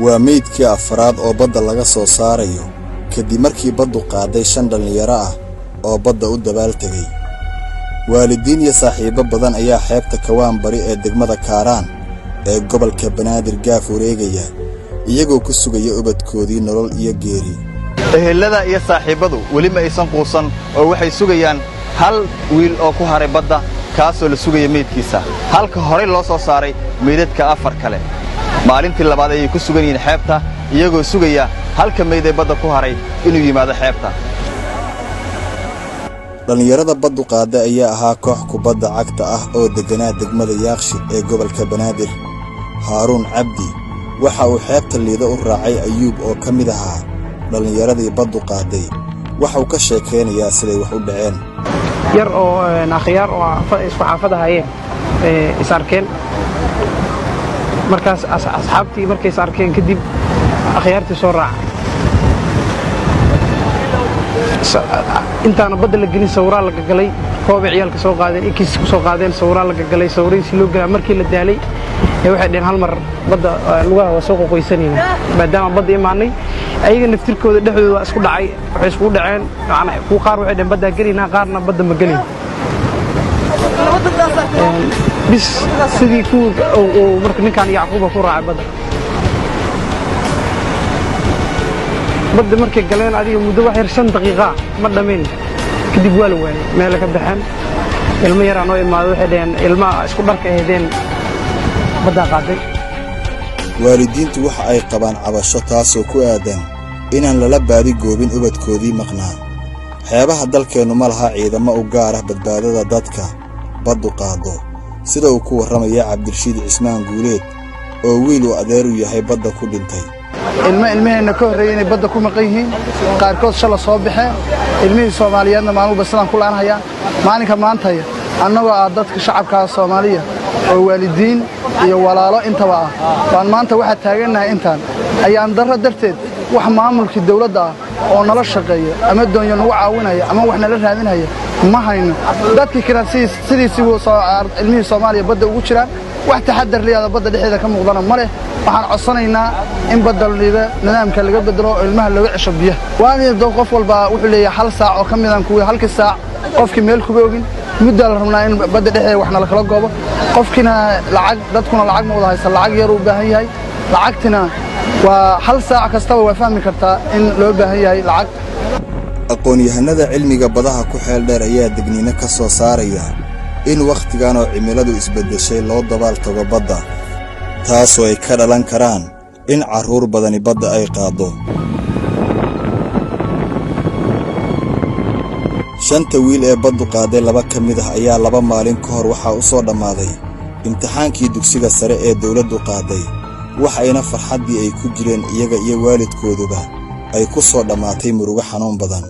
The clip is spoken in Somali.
Waa meydkii afraad oo badda laga soo saarayo kadib markii baddu qaaday shan dhallinyaro ah oo badda u dabaal tegay. Waalidiin iyo saaxiibbo badan ayaa xeebta Kawaan Bari ee degmada Kaaraan ee gobolka Banaadir gaaf wareegaya, iyagoo ku sugaya ubadkoodii nolol iyo geeri. Ehelada iyo saaxiibbadu weli ma aysan quusan oo waxay sugayaan hal wiil oo ku haray badda, kaasoo la sugaya meydkiisa, halka horay loo soo saaray meydadka afar kale. Maalintii labaad ayay ku sugan yihiin xeebta, iyagoo sugaya halka meyd ee badda ku haray inuu yimaado xeebta. Dhallinyarada baddu qaada ayaa ahaa koox kubadda cagta ah oo degganaa degmada Yaaqshi ee gobolka Banaadir. Haaruun Cabdi waxa uu xeebta Liido u raacay Ayuub oo ka mid ahaa dhallinyaradii baddu qaaday. Waxauu ka sheekaynayaa siday wax u dhaceen. Yar oo akhyaar oo isku xaafad ahayeen is arkeen. Markaas asxaabtii markay is arkeen kadib, akhyaartii soo raaca. Intaana badda la gelin, sawraa la gagalay. Koobay ciyaalka soo qaadeen, ikis ku soo qaadeen, sawraa la gagalay. Sawradiisi loo galaa, markii la daalay ee waxay dheheen, hal mar badda lugaha waa soo qoqoysanayna, maadaama badda imaanay. Ayaga naftirkooda dhexdooda waa isku dhacay, waxay iskugu dhaceen. Macnaa, kuwa qaar waxay dheheen baddaa gelaynaa, qaarna badda ma gelin. Bis sidii kuwii uu marka ninkan Yacquuba ku raacay badda. Badda markay galeen, adiga muddo wax yar, 5 daqiiqa ma dhammayn kadib, waa la waayey. Meela ka baxeen, ilmo yaraa noo imaado, waxay dhaheen ilmaha isku dharka ahaydeen baddaa qaaday. Waalidiintu waxa ay qabaan cabasho, taasoo ku aadan inaan lala baadi goobin ubadkoodii maqnaa. Xeebaha dalkeennu ma laha ciidamo u gaar ah badbaadada dadka baddu qaado, sida uu ku warramaya Cabdirashiid Cismaan Guuleed oo wiil uu adeer u yahay badda ku dhintay. Ilmo ilmaheenna ka horreeyey inay badda ku maqan yihiin, qaarkood shala soo baxeen. Ilmihii Soomaaliyeedna maalmuba sidaan ku la'anhayaan. Maalinka maantaya, annagoo ah dadka shacabkaa Soomaaliya oo waalidiin iyo walaalo intaba ah, baan maanta waxaa taagannahay intaan ayaan darro darteed. Wax maamulkii dawladda ah oo nala shaqeeya ama doonyo nagu caawinaya ama wax nala raadinaya ma hayno. Dadkii kalena sidiisii ilmihii Soomaaliya badda ugu jiraan. Wax taxadar liyaada badda dhexdeeda ka muuqdana ma leh. Waxaan codsanaynaa in badda Liida nidaamka laga bedelo oo ilmaha looga cesho biyaha. Waana qof walba wuxuu leeyahay hal saac oo ka midaan kuwii halkii saac qofkii meel kuba ogin. Muddaa la rabnaa in badda dhexdeeda wax nala kala goobo. Qofkiina lacag, dadkuna lacag ma wada haysta, lacag yar u baahan yahay. Lacagtina waa hal saac kastaba, waa fahmi kartaa in loo baahan yahay lacag. Aqoon-yahanada cilmiga badaha ku xeel dheer ayaa degniino ka soo saaraya in wakhtigan oo cimiladu isbeddeshay loo dabaal tago badda, taasoo ay ka dhalan karaan in carruur badani badda ay qaaddo. Shanta wiil ee baddu qaaday, laba ka mid ah ayaa 2 maalin ka hor waxaa u soo dhammaaday imtixaankii dugsiga sare ee dawladdu qaaday, waxayna farxaddii ay ku jireen iyaga iyo waalidkooduba ay ku soo dhammaatay murugo xanuun badan.